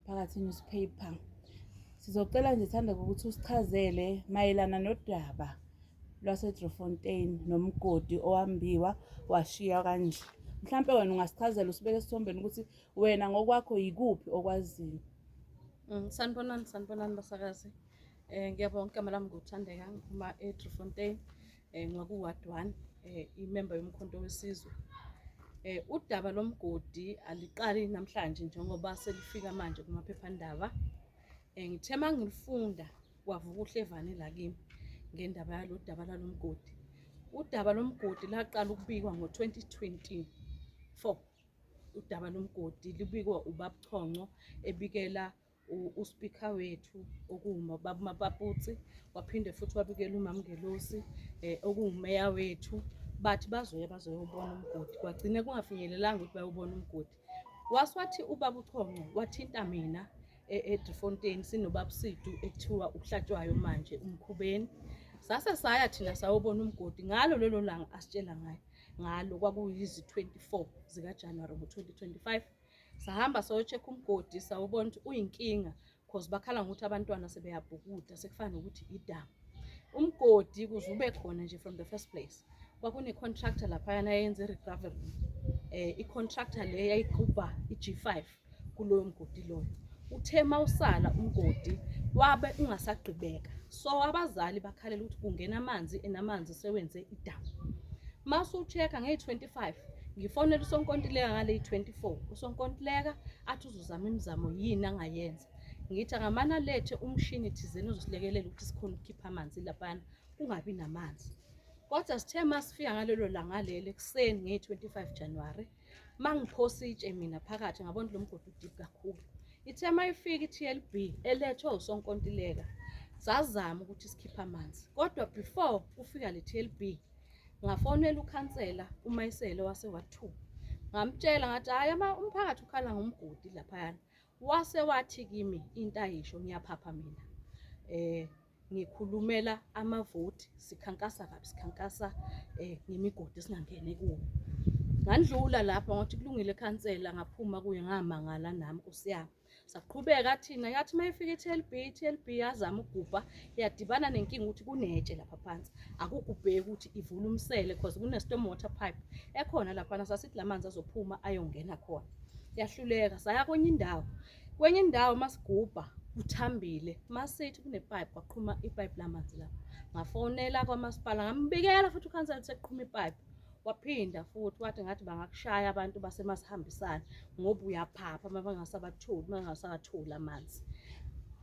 Phakathi Newspaper. Sizocela nje Thandeka ukuthi usichazele mayelana nodaba lwaseDriefontein nomgodi owambiwa washiya kanje. Mhlampe wena ungasichazela usibeke esithombeni ukuthi wena ngokwakho yikuphi okwaziyo. Sanibonani, sanibonani basakazi. Ngiyabonga, igama lami nguThandeka, ngiphuma eDriefontein, ngiwaku-Ward 1, imember yoMkhonto weSizwe. Udaba lomgodi aliqali namhlanje njengoba selifika manje kumaphephandaba. Ngithe uma ngilifunda kwavuka uhlevane la kimi ngendaba yalo daba lalo mgodi. Udaba lomgodi laqala ukubikwa ngo-2024. Udaba lomgodi lubikwa ubaba Chonco ebikela uSpeaker wethu okuwubaba Mapaputsi, waphinde futhi wabikela uMamNgelosi okuwumeya wethu, bathi bazoya bazoyobona umgodi. Kwagcine kungafinyelelanga ukuthi bayobona umgodi. Wase wathi ubaba uChonco wathinta mina eDriefontein sinobaba Sidu ekuthiwa uHlatshwayo manje uMkhubeni. Sase saya thina sayobona umgodi ngalo lelo langa asitshela ngayo ngalo, kwakuyizi 24 zikaJanuary ngo-2025. Sahamba sayo-check umgodi, sawubona ukuthi uyinkinga cause bakhala ngokuthi abantwana sebeyabhukuda, sekufana nokuthi idamu. Umgodi kuze ube khona nje from the first place kwakune-contractor laphayana eyenza i-recovery. I-contractor le yayigubha i-G5 kuloyo mgodi loyo. Uthe mawusala umgodi wabe ungasagqibeka, so abazali bakhalela ukuthi kungena amanzi enamanzi sewenze idamu. Mawusu-check-a ngeyi-25, ngifonela usonkontileka ngale-24, usonkontileka athi uzozama imizamo yini angayenza. Ngithi angamane alethe umshini thizeni ozosilekelela ukuthi sikhone ukukhipha amanzi laphana kungabi namanzi. Kodwa sithe masifika ngalelo langa lelo ekuseni ngeyi-25 January, mangiphosa itshe mina phakathi ngabona lo mgodi u-deep kakhulu. Ithe mayifika i-TLB elethwe usonkontileka, sazama ukuthi sikhiphe amanzi, kodwa before kufika le TLB ngafonela ukhansela uMayisele wase-Ward 2, ngamtshela ngathi hhayi, umphakathi ukhala ngomgodi laphayana. Wase wathi kimi into ayisho, ngiyaphapha mina, ngikhulumela amavoti, sikhankasa kabi, sikhankasa ngemigodi esingangene kuwo. Ngandlula lapho ngathi kulungile khansela, ngaphuma kuye ngamangala nami nkosi yami. Saqhubeka thina, yathi uma ifika i-TLB, i-TLB yazama ukugubha, yadibana nenkinga ukuthi kunetshe lapha phansi, akugubheki ukuthi ivule umsele cause kune-storm water pipe ekhona laphana, sasithi la manzi azophuma ayongena khona. Yahluleka, saya kwenye indawo. Kwenye indawo masigubha kuthambile, masithi kunepipe, kwaqhuma ipipe lamanzi lapho. Ngafonela kwamasipala ngambikela futhi ukhansela ukuthi sekuqhuma ipipe. Waphinda futhi wathi ngathi bangakushaya abantu basemasihambisana ngoba uyaphapha uma bangasabatholi, uma bengasawatholi amanzi.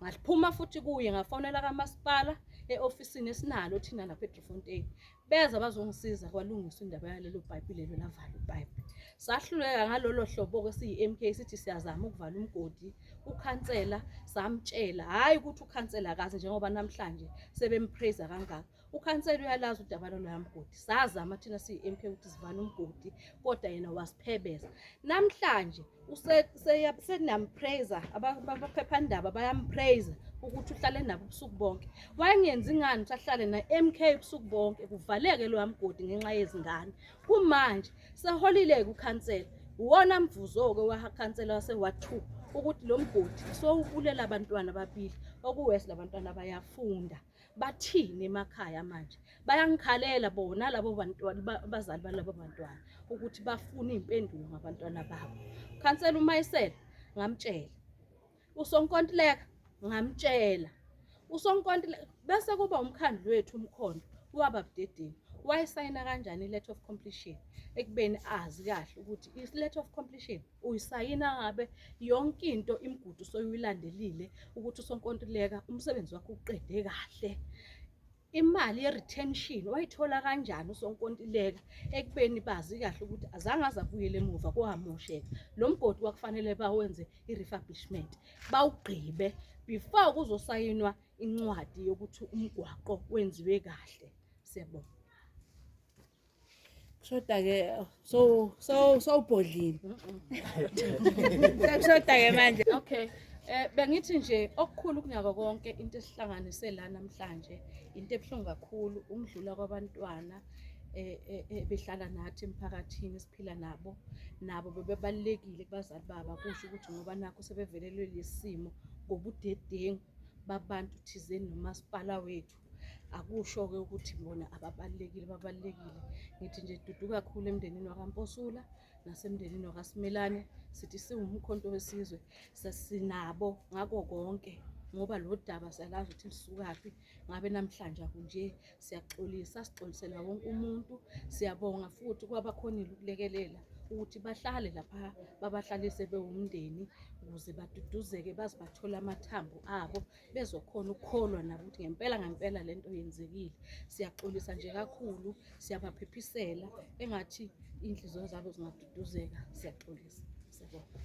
Ngaphuma futhi kuye ngafonela kamasipala e-ofisini esinalo thina lapha eDriefontein. Beza bazongisiza kwalungiswa indaba yalelo payipi lelo, lavala ipayipi. Sahluleka ngalolo hlobo-ke siyi-MK sithi siyazama ukuvala umgodi. Ukhansela samtshela, hhayi ukuthi ukhansela akazi njengoba namhlanje sebempraise kangaka. Ukhansela uyalazi udaba loloya mgodi. Sazama thina siyi-MK ukuthi sivale umgodi, kodwa yena wasiphebeza. Namhlanje seniyampraise, abaphephandaba bayampraise ukuthi uhlale nabo ubusuku bonke. Wayengenzi ngani ukuthi ahlale na-MK ubusuku bonke kuvaleke loya mgodi ngenxa yezingane? Kumanje seholile-ke ukhansela, uwona mvuzo-ke wakhansela wase-Ward 2 ukuthi lo mgodi sowubulela abantwana ababili, okuwesi labantwana bayafunda. Bathini emakhaya manje? Bayangikhalela bona labo bantwana, abazali balabo bantwana ukuthi bafune iy'mpendulo ngabantwana babo. Khansela uMayisela ngamtshela, usonkontileka ngamtshela, usonkontileka bese kuba umkhandlu wethu uMkhondo waba budedengu. Wayisayina kanjani i-letter of completion ekubeni azi kahle ukuthi i-letter of completion uyisayina ngabe yonke into imigudu soyilandelile ukuthi usonkontileka umsebenzi wakhe uqede kahle. Imali ye-retention wayithola kanjani usonkontileka ekubeni bazi kahle ukuthi azange aze abuyele emuva kwamosheka lo mgodi? Kwakufanele bawenze i-refurbishment bawugqibe before kuzosayinwa incwadi yokuthi umgwaqo wenziwe kahle. Siyabonga. Kushoda ke so so sowubhodlile. Sekushoda ke manje. Okay. Bengithi nje okukhulu kunako konke into esihlanganise la namhlanje, into ebuhlungu kakhulu umdlula kwabantwana. behlala nathi emphakathini esiphila nabo, nabo bebebalulekile kubazali babo. Akusho ukuthi ngoba nakhu sebevelelwe lesi simo ngobudedengu babantu thizeni nomasipala wethu, akusho-ke ukuthi bona ababalulekile, babalulekile. Ngithi nje dudu kakhulu emndenini wakaMposula nasemndenini wakaSimelane. Sithi siwumkhonto wesizwe sinabo ngako konke, ngoba lo daba siyalazi ukuthi lisukaphi. Ngabe namhlanje akunje. Siyaxolisa, sixolisela wonke umuntu. Siyabonga futhi kwabakhonile ukulekelela ukuthi bahlale lapha, babahlalise bewumndeni ukuze baduduzeke baze bathole amathambo abo, bezokhona ukukholwa nabo ukuthi ngempela ngempela lento yenzekile. Siyaxolisa nje kakhulu, siyabaphephisela, engathi iy'nhliziyo zabo zingaduduzeka. Siyaxolisa, siyabonga.